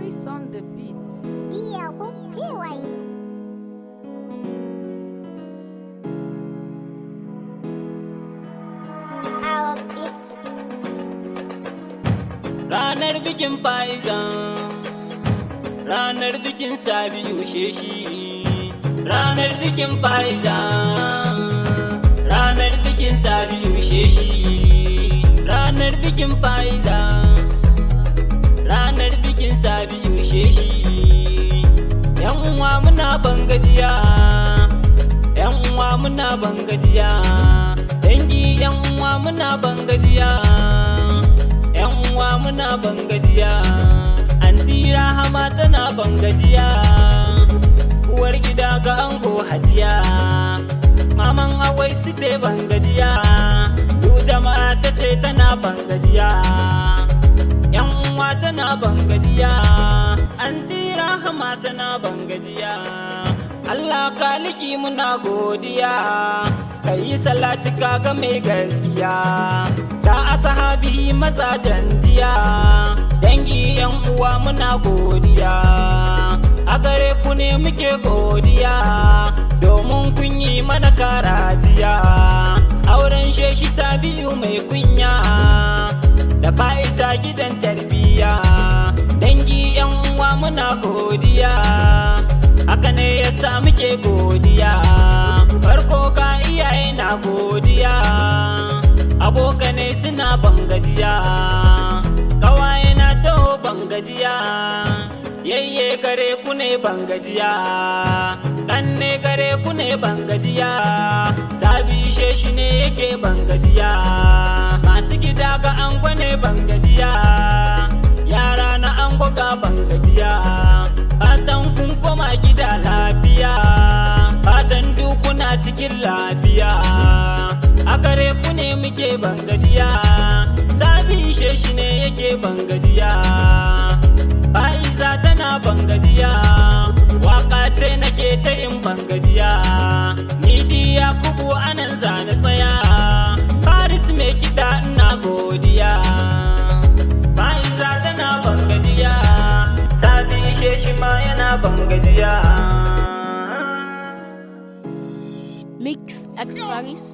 Paris on the beat. Yakub TY. Our beat. Ranar bikin fa'iza, ranar bikin Sabiu Sheshi, ranar bikin fa'iza, ranar bikin Sabiu Sheshi, ranar bikin fa'iza, ranar bikin Sabiu Sheshi. ‘Yan uwa muna ban gajiya, ‘yan uwa muna ban gajiya, dangi ‘yan uwa muna ban gajiya. Yan uwa muna ban gajiya, anti Rahama tana ban gajiya, uwar gida ga ango Hajiya, maman Awai site ban gajiya, du jama'a ta ce tana ban gajiya, yan uwa tana ban gajiya, anti Rahama tana ban gajiya. Allah kaliki muna godiya, ka yi salati ga mai gaskiya, ta a sahabi mazajen jiya, dangi yan uwa muna godiya, a gare ku ne muke godiya, domin kun yi mana karajiya. Auren Sheshi Sabiu mai kunya da Fa'iza gidan tarbiyya, dangi yan uwa muna godiya, haka ne yasa muke godiya. Farko ka iyaye na godiya, abokane suna bangajiya, kawaye na taho bangajiya, yayye gare ku ne bangajiya, ɗanne gare ku ne bangajiya, Sabi Sheshi ne yake bangajiya, masu gida ga ango ne bangajiya, yara na ango ga bangajiya, fatan kun koma gida lafiya, fatan dukuna cikin lafiya, a gare ku ne muke bangajiya, Sabi Sheshi ne yake bangajiya, Fa'iza tana bangajiya, waka ce nake ta yin bangajiya, ni diya kubu anan zane tsaya, Paris mai kiɗa ina godiya, Fa'iza tana bangajiya, Sabi Sheshi ma yana bangajiya. Mix X Paris.